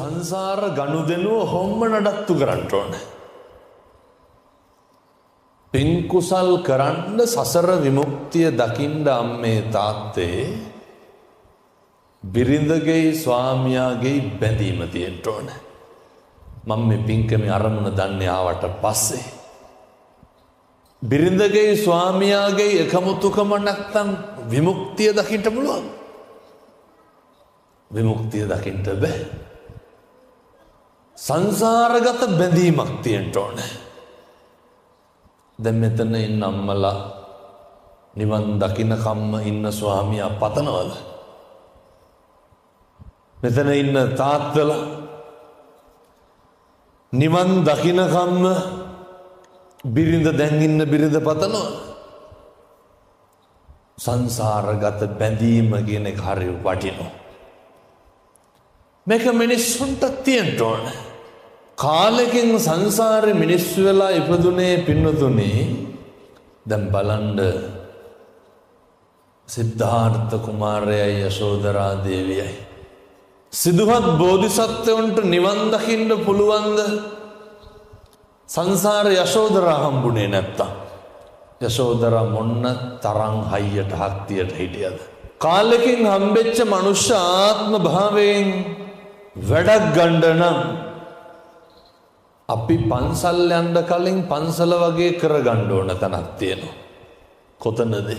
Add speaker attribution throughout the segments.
Speaker 1: සංසාර ගනුදෙනුව හොම්ම නඩත්තු කරන්න ඕනේ. පින් කුසල් කරන්න සසර විමුක්තිය දකින්න අම්මේ තාත්තේ බිරිඳගේ ස්වාමියාගේ බැඳීම තියෙන්න ඕනේ. මම මේ පින්කමේ අරමුණ දන්නේ ආවට පස්සේ බිරිඳගේ ස්වාමියාගේ එකමුතුකම නැත්තම් විමුක්තිය දකින්න පුළුවන්. විමුක්තිය දකින්න බෑ. සංසාරගත බැඳීමක් තියෙන්න ඕනේ. දැන් මෙතන ඉන්න අම්මලා නිවන් දකින්න කම්ම ඉන්න ස්වාමියා පතනවද? මෙතන ඉන්න තාත්තලා නිවන් දකින්න කම්ම බිරිඳ දැන් ඉන්න බිරිඳ පතනවද? සංසාරගත බැඳීම කියන එක හරි වටිනවා. මේක මිනිස්සුන්ට තියෙන්න ඕන. කාලෙකින් සංසාරේ මිනිස්සු වෙලා ඉපදුනේ පින්නතුනේ දැන් බලන්න සිද්ධාර්ථ කුමාරයයි යශෝදරා දේවියයි සිදුහත් බෝධිසත්වයන්ට නිවන් දකින්න පුළුවන්ද? සංසාරේ යශෝදරා හම්බුනේ නැත්තම් යශෝදරා මොන්න තරම් හයියට හක්තියට හිටියද? කාලෙකින් හම්බෙච්ච මනුෂ්‍ය ආත්ම භාවයෙන් වැඩක් ගන්න නම් අපි පන්සල් යන්න කලින් පන්සල වගේ කරගන්න ඕන තැනක් තියෙනවා. කොතනද?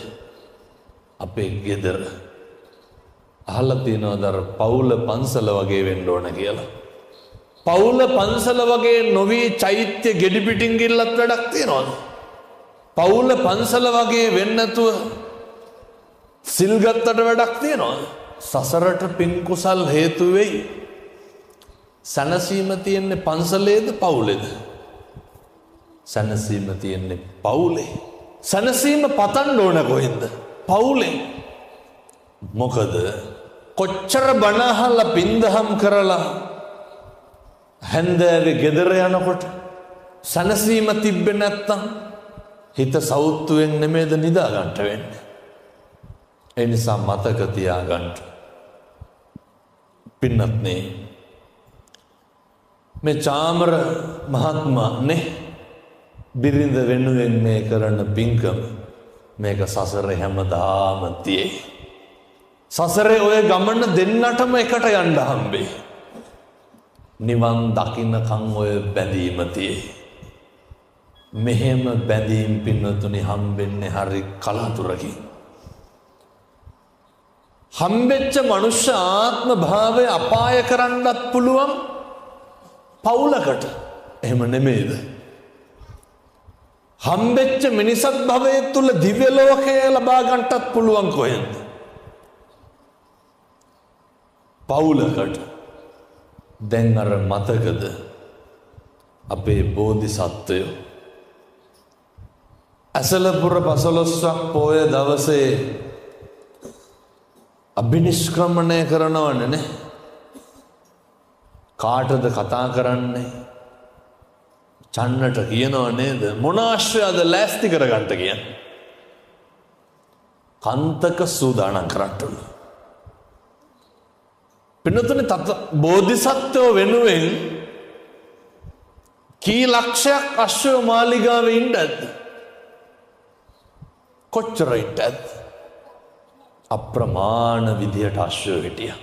Speaker 1: අපේ ගෙදර. අහලා තියෙනවද අර පවුල පන්සල වගේ වෙන්න ඕන කියලා? පවුල පන්සල වගේ නොවි චෛත්‍ය ගෙඩි පිටින් ගිල්ලත් වැඩක් තියෙනවද? පවුල පන්සල වගේ වෙන්නේ නැතුව සිල් ගත්තට වැඩක් තියෙනවද? සසරට පින් කුසල් හේතු වෙයි. සැනසීම තියෙන්නේ පන්සලේද පවුලේද? සැනසීම තියෙන්නේ පවුලේ. සැනසීම පතන්න ඕන කොහෙන්ද? පවුලෙන්. මොකද කොච්චර බණ අහලා පින්දහම් කරලා හැන්දෑවේ ගෙදර යනකොට සැනසීම තිබ්බේ නැත්තම් හිත සෞත්තුවෙන් නෙමෙයිද නිදා ගන්නට වෙන්නේ. ඒ නිසා මතක තියාගන්න පින්නත්නේ, මේ චාමර මහත්මයා නේ බිරිඳ වෙනුවෙන් මේ කරන පින්කම මේක සසරේ හැමදාම තියෙයි. සසරේ ඔය ගමන දෙන්නටම එකට යන්න හම්බෙයි. නිවන් දකින්නකම් ඔය බැඳීම තියෙයි. මෙහෙම බැඳීම් පින්නතුනි හම්බෙන්නේ හරි කලාතුරකින්. හම්බෙච්ච මනුෂ්‍ය ආත්ම භාවය අපාය කරන්නත් පුළුවන් පවුලකට. එහෙම නෙමෙයිද? හම්බෙච්ච මිනිසත් භවය තුල දිව්‍ය ලෝකය ලබා ගන්නටත් පුළුවන් කොහෙන්ද? පවුලකට. දැන් අර මතකද අපේ බෝධිසත්වයෝ ඇසලපුර පසළොස්වක් පෝය දවසේ අභිනිෂ්ක්‍රමණය කරනවනේ නේ? කාටද කතා කරන්නේ? චන්නට කියනව නේද? මොන ආශ්‍රයද ලෑස්ති කරගන්න කියන්නේ? කන්තක සූදානම් කරන්නලු. පින්නතුනේ තත් බෝධිසත්වෝ වෙනුවෙන් කී ලක්ෂයක් අශ්වය මාලිගාවේ ඉන්න ඇද්ද? කොච්චර ඉන්න ඇද්ද? අප්‍රමාණ විදියට අශ්වය හිටියා.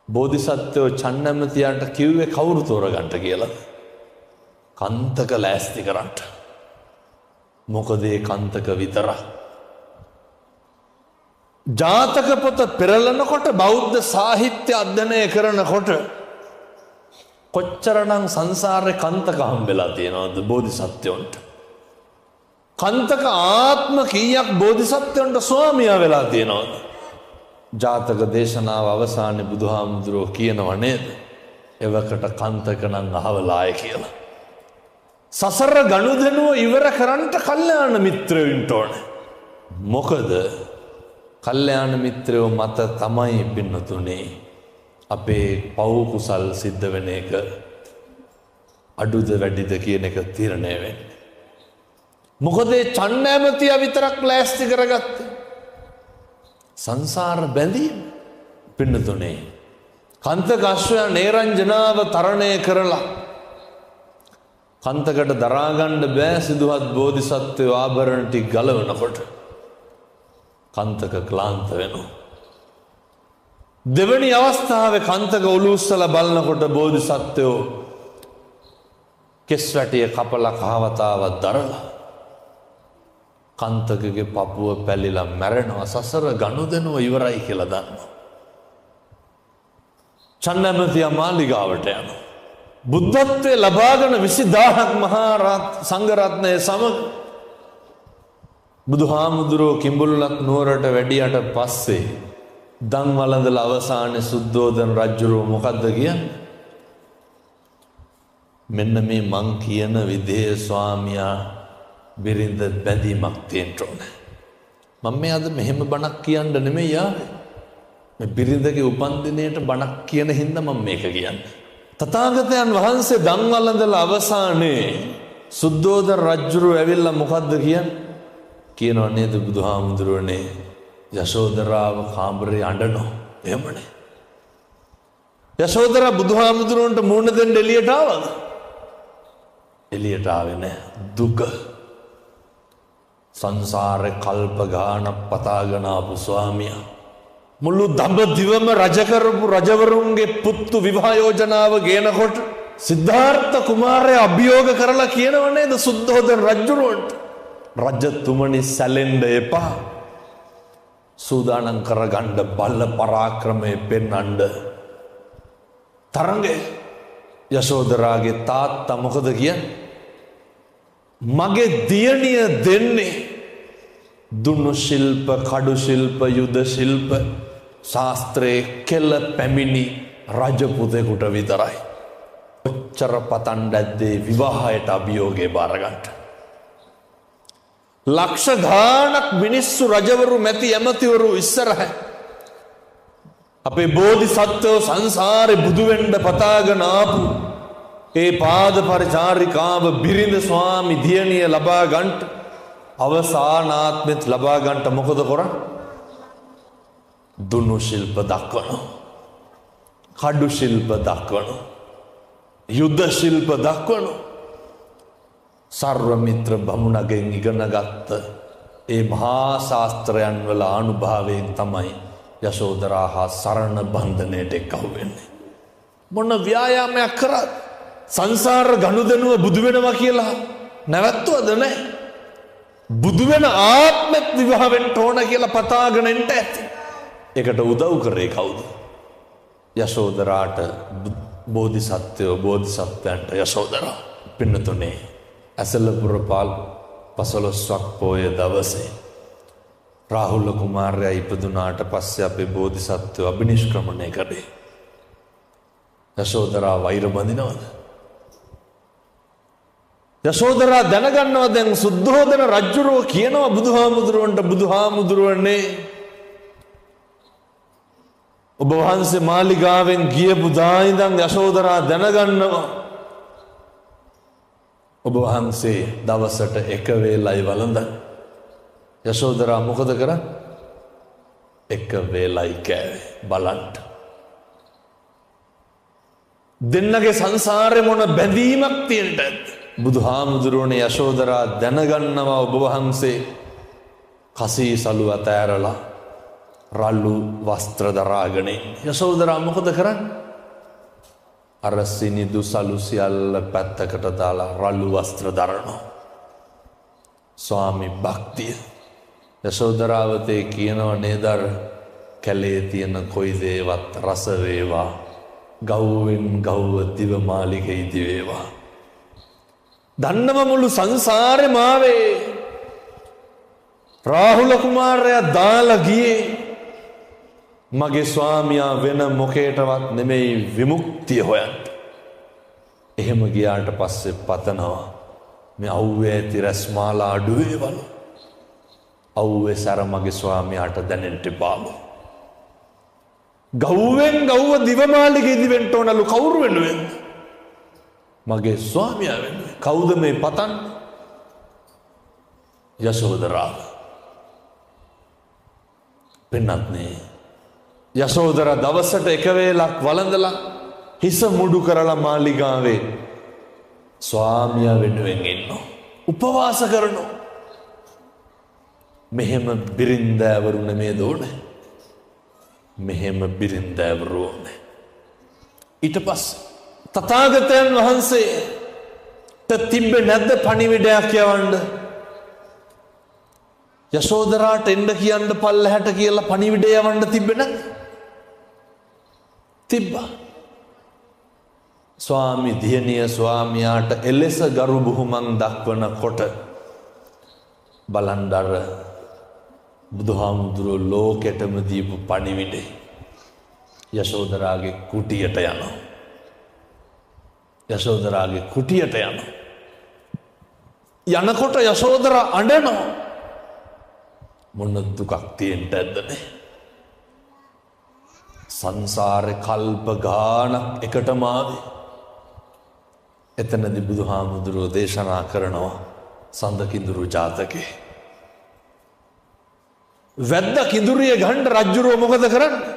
Speaker 1: බෝධිසත්වෝ චන්නමතියාට කිව්වේ කවුරු තෝරගන්න කියලා? කන්තක ලෑස්ති කරන්න. මොකද ඒ කන්තක විතරක්. ජාතක පොත පෙරලනකොට බෞද්ධ සාහිත්‍ය අධ්‍යයනය කරනකොට කොච්චරනම් සංසාරේ කන්තක හම්බෙලා තියෙනවද බෝධිසත්වයන්ට? කන්තක ආත්ම කීයක් බෝධිසත්වයන්ට ස්වාමියා වෙලා තියෙනවද? ජාතක දේශනාව අවසානයේ බුදුහාමුදුරුවෝ කියනව නේද? එවකට කන්තක නම් අහවලාය කියලා. සසර ගනුදෙනුව ඉවර කරන්නට කල්යාණ මිත්‍රයෝ ඉන්න ඕනේ. මොකද කල්යාණ මිත්‍රයෝ මත තමයි පින්නතුනේ අපේ පව් කුසල් සිද්ධ වෙන එක අඩුද වැඩිද කියන එක තීරණය වෙන්නේ. මොකද ඒ චන්න ඇමතියා විතරක් ලෑස්ති කරගත්තේ. සංසාර බැඳීම පින්නතුනේ කන්තක අශ්වයා නේරංජනාව තරණය කරලා කන්තකට දරා ගන්න බෑ සිදුහත් බෝධිසත්වයෝ ආභරණ ටික ගලවනකොට කන්තක ක්ලාන්ත වෙනවා. දෙවනි අවස්ථාවේ කන්තක ඔලු උස්සලා බලනකොට බෝධිසත්වයෝ කෙස් වැටිය කපලා කහවතාවක් දරලා කන්තකගේ පපුව පැලිලා මැරෙනවා. සසර ගනුදෙනුව ඉවරයි කියලා දන්නවා. චන්නමතියා මාලිගාවට යනවා. බුද්ධත්වයේ ලබාගෙන 20000ක් මහා රාත් සංඝරත්නය සමග බුදුහාමුදුරුවෝ කිඹුල්ලත් නුවරට වැඩියට පස්සේ දන් වළඳලා අවසානයේ සුද්ධෝදන රජුරෝ මොකද්ද කියන්නේ? මෙන්න මේ මං කියන විදිහේ ස්වාමියා බිරිඳ බැඳීමක් තියෙන්න ඕනේ. මම මේ අද මෙහෙම බණක් කියන්න නෙමෙයි ආවේ. මේ බිරිඳගේ උපන්දිනයට බණක් කියන හින්දා මම මේක කියන්නේ. තථාගතයන් වහන්සේ දන් වළඳලා අවසානයේ සුද්ධෝදන රජුරෝ ඇවිල්ලා මොකද්ද කියන්නේ? කියනවා නේද බුදුහාමුදුරුවනේ යශෝදරාව කාමරේ අඬනවා. එහෙමනේ. යශෝදරා බුදුහාමුදුරුවන්ට මූණ දෙන්න එළියට ආවද? එළියට ආවේ නෑ. දුක සංසාරේ කල්ප ගානක් පතාගෙන ආපු ස්වාමියා මුළු දඹදිවම රජ කරපු රජවරුන්ගේ පුත්තු විවාහ යෝජනාව ගේනකොට සිද්ධාර්ථ කුමාරයා අභියෝග කරලා කියනව නේද සුද්ධෝදන රජුරුවන්ට, රජතුමනි සැලෙන්න එපා, සූදානම් කරගන්න බල පරාක්‍රමය පෙන්වන්න තරඟේ. යශෝදරාගේ තාත්තා මොකද කියන්නේ? මගේ දියණිය දෙන්නේ දුනු ශිල්ප, කඩු ශිල්ප, යුද ශිල්ප ශාස්ත්‍රයේ කෙල පැමිණි රජපුතෙකුට විතරයි. ඔච්චර පතන් ඇද්දේ විවාහයට අභියෝගය බාරගන්න. ලක්ෂ ගාණක් මිනිස්සු රජවරු මැති ඇමතිවරු ඉස්සරහ අපේ බෝධිසත්වෝ සංසාරේ බුදු වෙන්න පතාගෙන ආපු ඒ පාද පරිචාරිකාව බිරිඳ ස්වාමි දියණිය ලබා ගන්නට අවසානාත්මෙත් ලබා ගන්නට මොකද කරන්නේ? දුනු ශිල්ප දක්වනවා, කඩු ශිල්ප දක්වනවා, යුද්ධ ශිල්ප දක්වනවා. සර්වමිත්‍ර බමුණගෙන් ඉගෙනගත්ත ඒ මහා ශාස්ත්‍රයන් වල ආනුභාවයෙන් තමයි යශෝදරා හා සරණ බන්ධනයට එක්කහු වෙන්නේ. මොන ව්‍යායාමයක් කරත් සංසාර ගනුදෙනුව බුදු වෙනවා කියලා නැවැත්තුවද නැහැ. බුදු වෙන ආත්මෙත් විවාහ වෙන්න ඕන කියලා පතාගෙන එන්න ඇති. ඒකට උදව් කරේ කවුද? යශෝදරාට බෝධිසත්වයෝ, බෝධිසත්වයන්ට යශෝදරා. පින්නතුනේ ඇසලපුර පාල් 15ක් පෝය දවසේ රාහුල කුමාරයා ඉපදුනාට පස්සේ අපේ බෝධිසත්වයෝ අභිනිෂ්ක්‍රමණය කළේ. යශෝදරා වෛර බඳිනවද? යශෝදරා දැනගන්නවා දැන් සුද්ධෝදන රජුරෝ කියනවා බුදුහාමුදුරුවන්ට, බුදුහාමුදුරුවනේ ඔබ වහන්සේ මාලිගාවෙන් ගියපු දා ඉඳන් යශෝදරා දැනගන්නවා ඔබ වහන්සේ දවසට එක වේලයි වළඳන්නේ. යශෝදරා මොකද කරන්නේ? එක වේලයි කෑවේ. බලන්න. දෙන්නගේ සංසාරේ මොන බැඳීමක් තියෙන්නද? බුදුහාමුදුරුවනේ යශෝදරා දැනගන්නවා ඔබ වහන්සේ කසීසලු අතෑරලා රළු වස්ත්‍ර දරාගෙන ඉන්නේ. යශෝදරා මොකද කරන්නේ? අර සිනිදු සලු සියල්ල පැත්තකට දාලා රළු වස්ත්‍ර දරනවා. ස්වාමි භක්තිය. යශෝදරාවතේ කියනව නේද අර කැලේ තියෙන කොයි දේවත් රස වේවා, ගව්වෙන් ගව්ව දිව මාලිගේ ඉදි වේවා. දන්නම මුළු සංසාරෙම ආවේ රාහුල කුමාරයා දාලා ගියේ මගේ ස්වාමියා වෙන මොකේටවත් නෙමෙයි විමුක්තිය හොයන්න. එහෙම ගියාට පස්සේ පතනවා මේ අවුවේ ඇති රැස්මාලා අඩු වේවලු. අවුවේ සැර මගේ ස්වාමියාට දැනෙන්න එපාලු. ගව්වෙන් ගව්ව දිවමාලිගේ ඉදි වෙන්න ඕනලු. කවුරු වෙනුවෙන්ද? මගේ ස්වාමියා වෙනුවෙන්. කවුද මේ පතන්නේ? යශෝදරාව. පින්වත්නි, යශෝදරා දවසට එක වේලක් වළඳලා හිස මුඩු කරලා මාලිගාවේ ස්වාමියා වෙනුවෙන් ඉන්නවා. උපවාස කරනවා. මෙහෙම බිරින්දෑවරු නෙමේ දෝනේ. මෙහෙම බිරින්දෑවරු ඕනේ. ඊට පස්සේ තථාගතයන් වහන්සේට තිබ්බේ නැද්ද පණිවිඩයක් යවන්න? යශෝදරාට එන්න කියන්න පල්ලහැට කියලා පණිවිඩය යවන්න තිබ්බේ නැද්ද? තිබ්බා. ස්වාමි දියණිය ස්වාමියාට එලෙස ගරු බුහුමන් දක්වනකොට බලන්න අර බුදුහාමුදුරුවෝ ලෝකෙටම දීපු පණිවිඩේ යශෝදරාගේ කුටියට යනවා. යශෝදරාගේ කුටියට යනවා. යනකොට යශෝදරා අඬනවා. මොන දුකක් තියෙන්න ඇද්ද නේ? සංසාරේ කල්ප ගාණක් එකටම ආවේ. එතනදී බුදුහාමුදුරුවෝ දේශනා කරනවා සඳ කිඳුරු ජාතකේ. වැද්ද කිඳුරිය ගන්න රජුරුව මොකද කරන්නේ?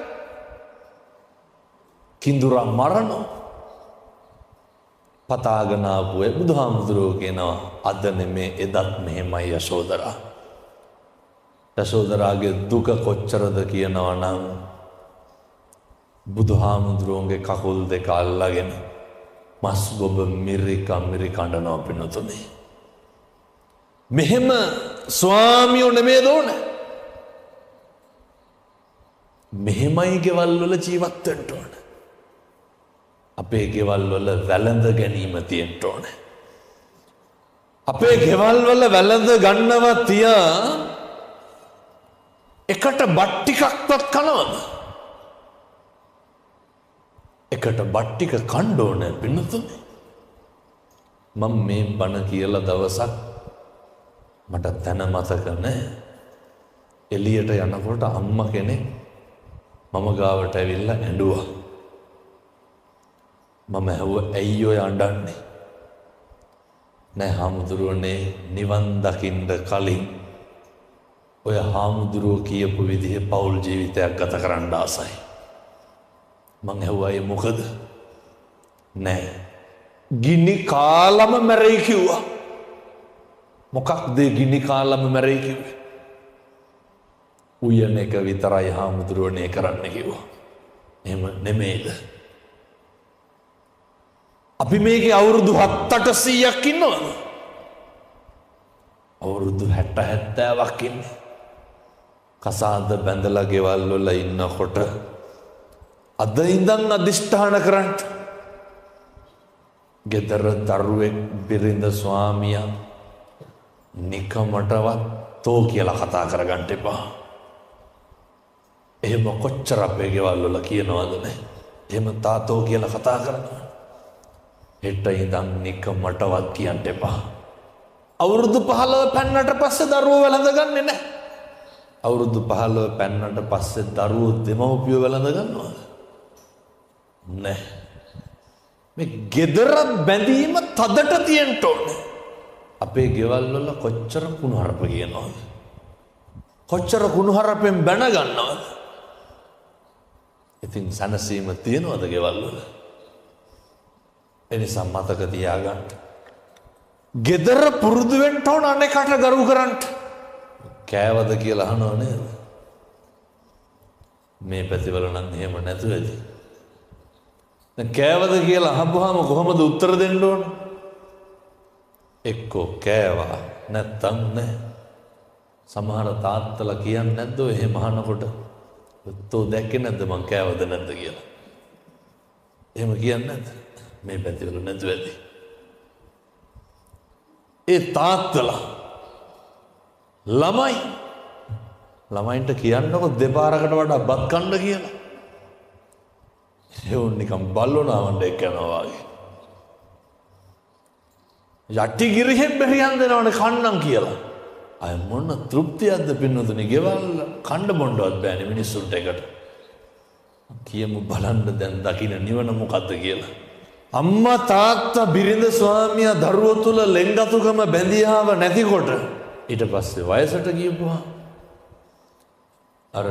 Speaker 1: කිඳුරා මරනවා. පතාගෙන ආපු ඒ බුදුහාමුදුරුවෝ කියනවා අද නෙමේ එදත් මෙහෙමයි යශෝදරා. යශෝදරාගේ දුක කොච්චරද කියනවා නම් බුදුහාමුදුරුවන්ගේ කකුල් දෙක අල්ලගෙන මස් ගොබ මිරික මිරික අඬනවා පින්නතුනේ. මෙහෙම ස්වාමියෝ නෙමේ දෝනේ. මෙහෙමයි ගෙවල් වල ජීවත් වෙන්න ඕන. අපේ ගෙවල් වල වැළඳ ගැනීම තියෙන්න ඕන. අපේ ගෙවල් වල වැළඳ ගන්නවා තියා එකට බත් ටිකක්වත් කනවද? එකට බත් ටික කන්න ඕනේ පින්නතුනේ. මම මේ බණ කියලා දවසක් මට තැන මතක නෑ. එළියට යනකොට අම්මා කෙනෙක් මම ගාවට ඇවිල්ලා ඇඬුවා. මම ඇහුවා ඇයි ඔය අඬන්නේ? නෑ හාමුදුරුවනේ, නිවන් දකින්න කලින් ඔය හාමුදුරුවෝ කියපු විදිහේ පෞල් ජීවිතයක් ගත කරන්න ආසයි. මං ඇහුවා ඒ මොකද? නෑ ගිනි කාලම මැරෙයි කිව්වා. මොකක්ද ගිනි කාලම මැරෙයි කිව්වේ? උයන එක විතරයි හාමුදුරුවනේ කරන්න කිව්වා. එහෙම නෙමෙයිද? අපි මේකේ අවුරුදු 700-800ක් ඉන්නවද? අවුරුදු 60-70ක් ඉන්නේ. කසාද බැඳලා ගෙවල් වල ඉන්නකොට අද ඉඳන් අදිෂ්ඨාන කරන්න. ගෙදර දරුවෙක් බිරිඳ ස්වාමියා නිකමටවත් තෝ කියලා කතා කරගන්න එපා. එහෙම කොච්චර අපේ ගෙවල් වල කියනවද නේ? එහෙම තාතෝ කියලා කතා කරනවා. හෙට ඉඳන් නිකමටවත් කියන්න එපා. අවුරුදු 15 පැන්නට පස්සේ දරුවෝ වැළඳ ගන්නෙ නෑ. අවුරුදු 15 පැන්නට පස්සේ දරුවෝ දෙමව්පියෝ වැළඳ ගන්නවද? නෑ. මේ ගෙදර බැඳීම තදට තියෙන්න ඕනේ. අපේ ගෙවල් වල කොච්චර කුණුහරුප කියනවද? කොච්චර කුණුහරුපෙන් බැන ගන්නවද? ඉතින් සැනසීම තියෙනවද ගෙවල් වල? එනිසා මතක තියාගන්න. ගෙදර පුරුදු වෙන්න ඕන අනේකට ගරු කරන්න. කෑවද කියලා අහනව නේද? මේ පැතිවල නම් එහෙම නැතුව ඇති. දැන් කෑවද කියලා අහපුවාම කොහොමද උත්තර දෙන්න ඕන? එක්කෝ කෑවා නැත්තම් නෑ. සමහර තාත්තලා කියන්නේ නැද්ද ඔය එහෙම අහනකොට? තෝ දැක්කේ නැද්ද මං කෑවද නැද්ද කියලා? එහෙම කියන්නේ නැද්ද? මේ පැතිවල නැතුව ඇති. ඒ තාත්තලා ළමයි ළමයින්ට කියන්නකො දෙපාරකට වඩා බත් කන්න කියලා. ඒ උන් නිකන් බල්ලෝ නාවන්න එක්ක යනවා වගේ. යටි ගිරිහෙන් බෙරියන් දෙනවනේ කන්නම් කියලා. අය මොන තෘප්තියක්ද පින්නතුනි, ගෙවල් කණ්ඩ බොන්නවත් බෑනේ මිනිස්සුන්ට එකට. කියමු බලන්න දැන් දකින්න නිවන මොකද්ද කියලා. අම්මා තාත්තා බිරිඳ ස්වාමියා දරුවෝ තුල ලෙන්ගතුකම බැඳියාව නැතිකොට ඊට පස්සේ වයසට ගියපුවා අර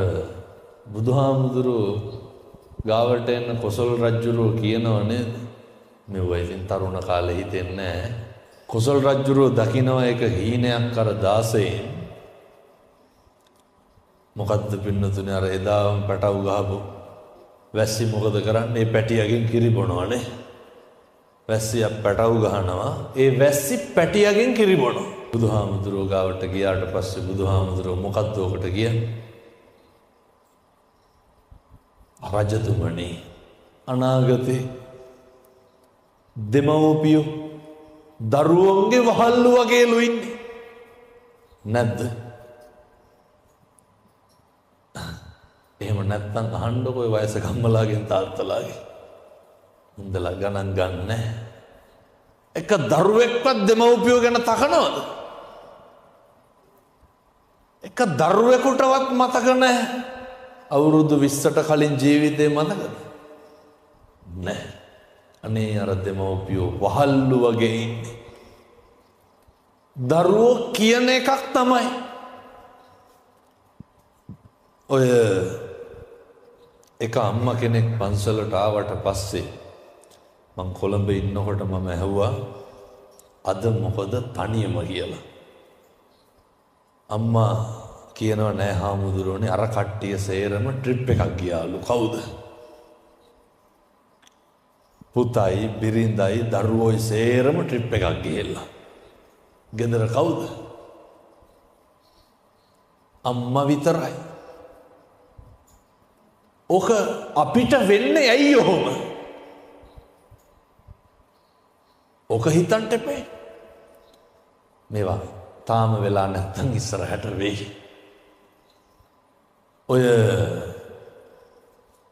Speaker 1: බුදුහාමුදුරුවෝ ගාවට එන්න කොසල් රජුරෝ කියනව නේද? මෙව්වා ඉතින් තරුණ කාලේ හිතෙන්නේ නැහැ. කොසල් රජුරෝ දකිනවා එක හීනයක් අර 16න්. මොකද්ද පින්නතුනේ අර එදාම පැටව් ගහපු වැස්සි මොකද කරන්නේ? ඒ පැටියගෙන් කිරි බොනවනේ. වැස්සියක් පැටව් ගහනවා. ඒ වැස්සි පැටියගෙන් කිරි බොනවා. බුදුහාමුදුරුවෝ ගාවට ගියාට පස්සේ බුදුහාමුදුරුවෝ මොකද්ද ඔකට කියන්නේ? රජතුමනි, අනාගතේ දෙමව්පියෝ දරුවන්ගේ වහල්ලු වගේලු ඉන්නේ නැද්ද? එහෙම නැත්නම් අහන්නකෝ ඔය වයසක අම්මලාගෙන් තාත්තලාගෙන්. උන්දලා ගණන් ගන්නෑ. එක දරුවෙක්වත් දෙමව්පියෝ ගැන තකනවද? එක දරුවෙකුටවත් මතක නැහැ. අවුරුදු 20ට කලින් ජීවිතේ මතකද? නෑ. අනේ අර දෙමව්පියෝ වහල්ලු වගේ ඉන්නේ. දරුවෝ කියන එකක් තමයි. ඔය එක අම්මා කෙනෙක් පන්සලට ආවට පස්සේ මං කොළඹ ඉන්නකොට මම ඇහුවා අද මොකද තනියම කියලා. අම්මා කියනවා නෑ හාමුදුරුවනේ අර කට්ටිය සේරම ට්‍රිප් එකක් ගියාලු. කවුද? පුතයි බිරිඳයි දරුවෝයි සේරම ට්‍රිප් එකක් ගිහිල්ලා. ගෙදර කවුද? අම්මා විතරයි. ඕක අපිට වෙන්නේ ඇයි ඔහොම? ඕක හිතන්න එපා. මේවා තාම වෙලා නැත්තම් ඉස්සරහට වෙයි. ඔය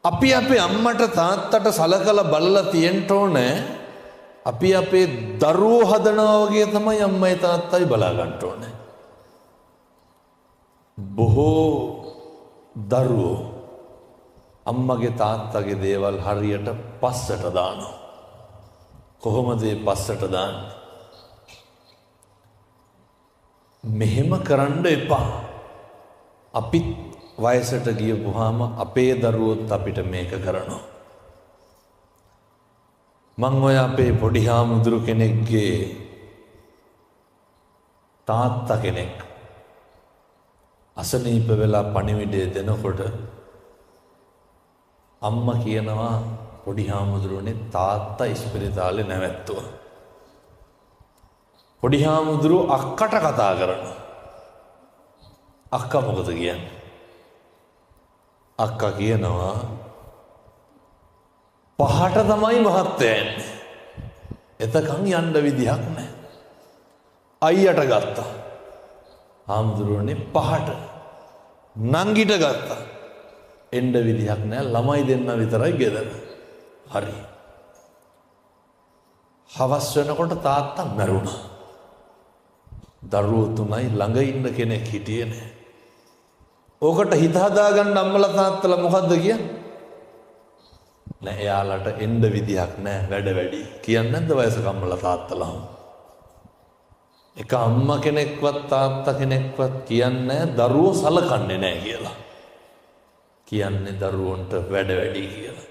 Speaker 1: අපි අපේ අම්මට තාත්තට සලකලා බලලා තියෙන්න ඕනේ. අපි අපේ දරුවෝ හදනවා වගේ තමයි අම්මයි තාත්තයි බලා ගන්න ඕනේ. බොහෝ දරුවෝ අම්මගේ තාත්තගේ දේවල් හරියට පස්සට දානවා. කොහොමද ඒ පස්සට දාන්නේ? මෙහෙම කරන්න එපා. අපිත් වයසට ගියපුවාම අපේ දරුවොත් අපිට මේක කරනවා. මං ඔය අපේ පොඩි හාමුදුරු කෙනෙක්ගේ තාත්තා කෙනෙක් අසනීප වෙලා පණිවිඩය දෙනකොට අම්මා කියනවා පොඩි හාමුදුරුවනේ තාත්තා ඉස්පිරිතාලේ නැවැත්තුවා. පොඩි හාමුදුරුවෝ අක්කට කතා කරනවා. අක්කා මොකද කියන්නේ? අක්කා කියනවා පහට තමයි මහත්තයා එන්නේ. එතකන් යන්න විදිහක් නැහැ. අයියට ගත්තා. හාමුදුරුවනේ පහට. නංගිට ගත්තා. එන්න විදිහක් නැහැ. ළමයි දෙන්න විතරයි ගෙදර. හරි. හවස් වෙනකොට තාත්තා මැරුණා. දරුවෝ තුනයි ළඟ ඉන්න කෙනෙක් හිටියේ නෑ. ඕකට හිත හදාගන්න අම්මලා තාත්තලා මොකද්ද කියන්නේ? නෑ එයාලට එන්න විදිහක් නෑ, වැඩ වැඩි. කියන්නේ නැද්ද වයසක අම්මලා තාත්තලා? එක අම්මා කෙනෙක්වත් තාත්තා කෙනෙක්වත් කියන්නේ දරුවෝ සලකන්නේ නෑ කියලා. කියන්නේ දරුවන්ට වැඩ වැඩි කියලා.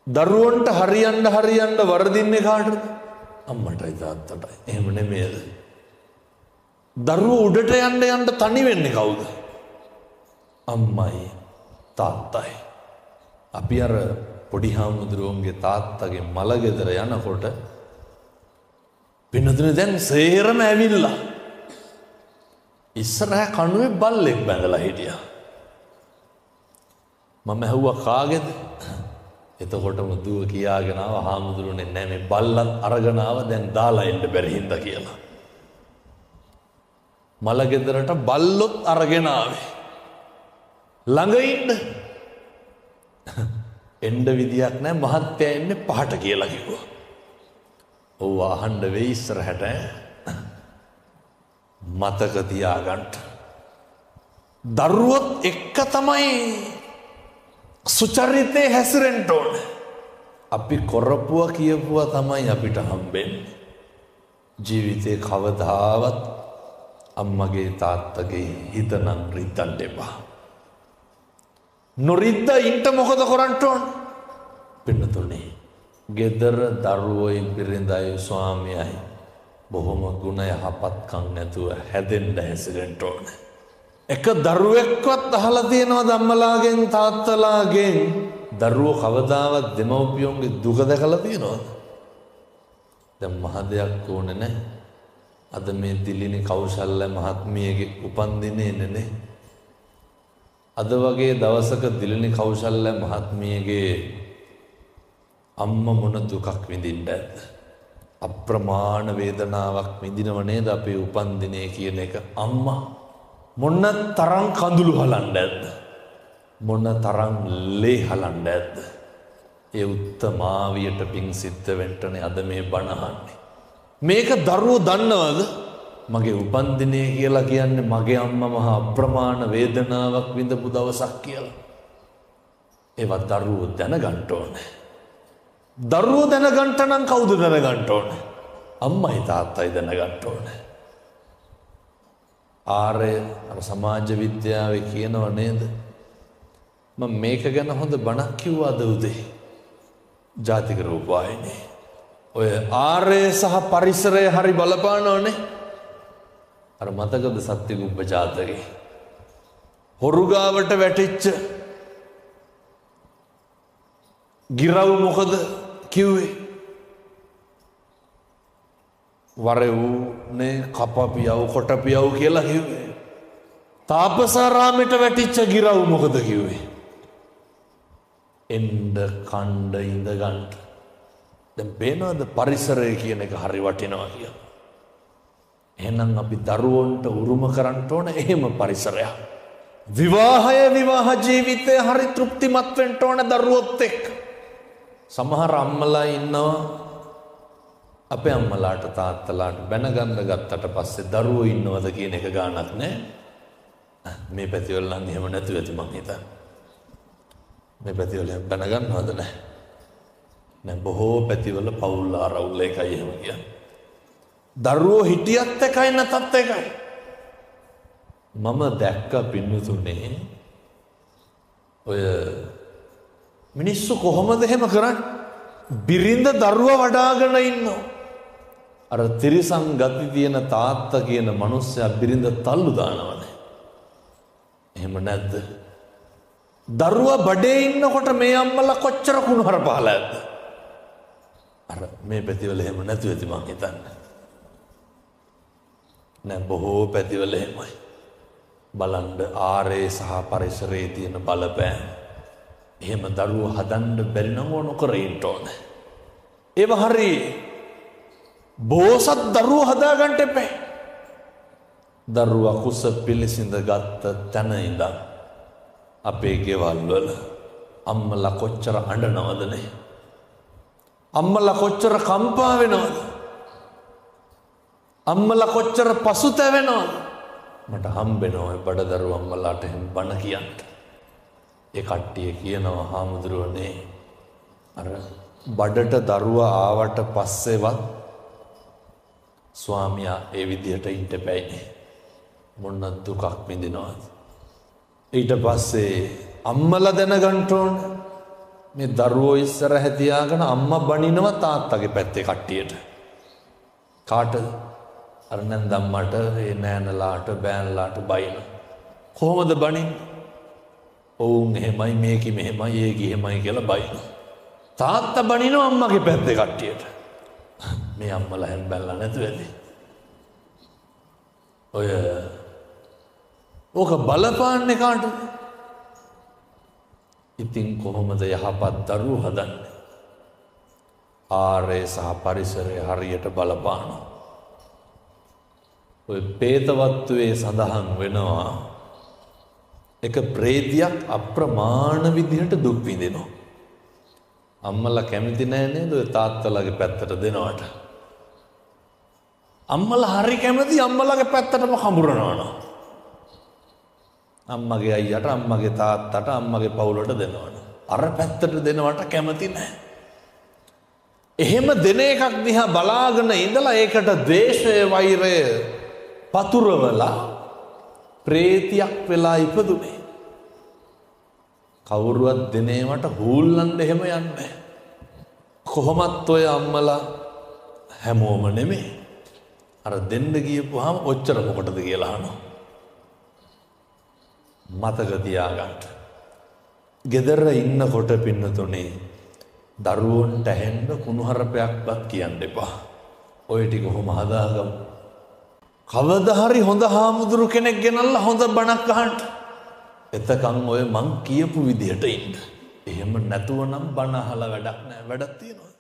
Speaker 1: දරුවන්ට හරියන්න හරියන්න වරදින්නේ කාටද? අම්මටයි තාත්තටයි. එහෙම නෙමෙයිද? දරුවෝ උඩට යන්න යන්න තනි වෙන්නේ කවුද? අම්මයි තාත්තයි. අපි අර පොඩි හාමුදුරුවන්ගේ තාත්තගේ මල ගෙදර යනකොට පින්නතුනේ දැන් සේරම ඇවිල්ලා ඉස්සරහ කණුවේ බල්ලෙක් බැඳලා හිටියා. මම ඇහුවා කාගේද? එතකොටම දුව කියාගෙන ආවා හාමුදුරුවනේ නෑ මේ බල්ලත් අරගෙන ආවා දැන් දාලා එන්න බැරි හින්දා කියලා. මල ගෙදරට බල්ලොත් අරගෙන ආවේ. ළඟ ඉන්න එන්න විදියක් නෑ මහත්තයා එන්නේ පහට කියලා කිව්වා. ඔව් අහන්න වෙයි ඉස්සරහට මතක තියාගන්න. දරුවොත් එක්ක තමයි සුචරිතේ හැසිරෙන්න ඕන. අපි කරපුවා කියපුවා තමයි අපිට හම්බෙන්නේ. ජීවිතේ කවදාවත් අම්මගේ තාත්තගේ හිත නම් රිද්දන්න එපා. නොරිද්දා ඉන්ට මොකද කරන්න ඕන? පින්නතුනේ, ගෙදර දරුවෝයි බිරිඳයි ස්වාමියයි බොහොම ගුණ යහපත්කම් නැතුව හැදෙන්න හැසිරෙන්න ඕන. එක දරුවෙක්වත් අහලා තියෙනවද අම්මලාගෙන් තාත්තලාගෙන් දරුවෝ කවදාවත් දෙමව්පියන්ගේ දුක දැකලා තියෙනවද? දැන් මහ දෙයක් ඕනේ නැහැ. අද මේ දිලිනි කෞශල්‍ය මහත්මියගේ උපන්දිනේ නේ. අද වගේ දවසක දිලිනි කෞශල්‍ය මහත්මියගේ අම්මා මොන දුකක් විඳින්න ඇද්ද? අප්‍රමාණ වේදනාවක් විඳිනව නේද අපේ උපන්දිනේ කියන එක? අම්මා මොන තරම් කඳුළු හලන්න ඇද්ද? මොන තරම් ලේ හලන්න ඇද්ද? ඒ උත්තමාවියට පිං සිද්ධ වෙන්නනේ අද මේ බණ අහන්නේ. මේක දරුවෝ දන්නවද? මගේ උපන්දිනේ කියලා කියන්නේ මගේ අම්මා මහා අප්‍රමාණ වේදනාවක් විඳපු දවසක් කියලා. ඒවා දරුවෝ දැනගන්න ඕනේ. දරුවෝ දැනගන්න නම් කවුද දැනගන්න ඕනේ? අම්මයි තාත්තයි දැනගන්න ඕනේ. ආර්ය අර සමාජ විද්‍යාවේ කියනව නේද? මම මේක ගැන හොඳ බණක් කිව්වා අද උදේ. ජාතික රූපවාහිනියේ. ඔය ආර්ය සහ පරිසරය හරි බලපානවනේ. අර මතකද සත්‍යගුබ්බ ජාතකේ? හොරු ගාවට වැටිච්ච ගිරව් මොකද කිව්වේ? වරෙව්නේ කපපියව් කොටපියව් කියලා කිව්වේ. තාපසාරාමෙට වැටිච්ච ගිරව් මොකද කිව්වේ? එන්න කණ්ඩ ඉඳ ගන්න. දැන් පේනවද පරිසරය කියන එක හරි වටිනවා කියලා? එහෙනම් අපි දරුවන්ට උරුම කරන්න ඕන එහෙම පරිසරයක්. විවාහය විවාහ ජීවිතය හරි තෘප්තිමත් වෙන්න ඕන දරුවොත් එක්ක. සමහර අම්මලා ඉන්නවා අපේ අම්මලාට තාත්තලාට බැන ගන්න ගත්තට පස්සේ දරුවෝ ඉන්නවද කියන එක ගාණක් නෑ. මේ පැතිවල නම් එහෙම නැතුව ඇති මං හිතන්නේ. මේ පැතිවල එහෙම බැන ගන්නවද නෑ? නෑ, බොහෝ පැතිවල පවුල් ආරවුල් එකයි එහෙම කියන්නේ. දරුවෝ හිටියත් එකයි නැතත් එකයි. මම දැක්ක පින්නතුනේ ඔය මිනිස්සු කොහොමද එහෙම කරන්නේ? බිරිඳ දරුවා වඩාගෙන ඉන්නවා. අර තිරිසන් ගති තියෙන තාත්තා කියන මනුස්සයා බිරිඳ තල්ලු දානවනේ. එහෙම නැද්ද? දරුවා බඩේ ඉන්නකොට මේ අම්මලා කොච්චර කුණුහරුප පහල ඇද්ද? අර මේ පැතිවල එහෙම නැතුව ඇති මං හිතන්නේ. නෑ, බොහෝ පැතිවල එහෙමයි. බලන්න ආරේ සහ පරිසරයේ තියෙන බලපෑම. එහෙම දරුවෝ හදන්න බැරි නම් ඕන නොකර ඉන්න ඕනේ. ඒව හරි බෝසත් දරුවෝ හදාගන්න එපා. දරුවා කුස පිළිසිඳ ගත්ත තැන ඉඳන් අපේ ගෙවල් වල අම්මලා කොච්චර අඬනවද නේ? අම්මලා කොච්චර කම්පා වෙනවද? අම්මලා කොච්චර පසුතැවෙනවද? මට හම්බෙනවා ඔය බඩදරුවෝ අම්මලාට එහෙම බණ කියන්න. ඒ කට්ටිය කියනවා හාමුදුරුවනේ අර බඩට දරුවා ආවට පස්සේවත් ස්වාමියා ඒ විදිහට ඉන්න බෑනේ. මොන දුකක් විඳිනවද? ඊට පස්සේ අම්මලා දැනගන්න ඕන මේ දරුවෝ ඉස්සරහ තියාගෙන අම්මා බනිනවා තාත්තගේ පැත්තේ කට්ටියට. කාටද? අර නැන්දම්මට, ඒ නෑනලාට, බෑනලාට බයින. කොහොමද බනින්නේ? ඔවුන් එහෙමයි, මේකි මෙහෙමයි, ඒකි එහෙමයි කියලා බයින. තාත්තා බනිනවා අම්මගේ පැත්තේ කට්ටියට. මේ අම්මලා හැම බැලලා නැතුව ඇති. ඔය ඕක බලපාන්නේ කාටද? ඉතින් කොහොමද යහපත් දරුවෝ හදන්නේ? ආරේ සහ පරිසරය හරියට බලපානවා. ඔය පේතවත්තුවේ සඳහන් වෙනවා එක ප්‍රේතියක් අප්‍රමාණ විදිහට දුක් විඳිනවා. අම්මලා කැමති නෑ නේද ඔය තාත්තලාගේ පැත්තට දෙනවට? අම්මලා හරි කැමති අම්මලාගේ පැත්තටම කඹරනවා. අම්මගේ අයියට, අම්මගේ තාත්තට, අම්මගේ පවුලට දෙනවනේ. අර පැත්තට දෙනවට කැමති නෑ. එහෙම දෙන එකක් දිහා බලාගෙන ඉඳලා ඒකට ද්වේෂය, වෛරය පතුරවලා ප්‍රේතියක් වෙලා ඉපදුනේ. කවුරුවත් දෙන ඒවට හූල්ලන්න එහෙම යන්නේ නැහැ. කොහොමත් ඔය අම්මලා හැමෝම නෙමෙයි. අර දෙන්න ගියපුවාම ඔච්චර මොකටද කියලා අහනවා. මතක තියාගන්න. ගෙදර ඉන්නකොට පින්නතුනේ දරුවන්ට ඇහෙන්න කුණුහරුපයක්වත් කියන්න එපා. ඔය ටික කොහොම හදාගමු. කවදා හරි හොඳ හාමුදුරු කෙනෙක් ගෙනල්ලා හොඳ බණක් අහන්න. එතකන් ඔය මං කියපු විදිහට ඉන්න. එහෙම නැතුව නම් බණ අහලා වැඩක් නෑ. වැඩක් තියෙනවද?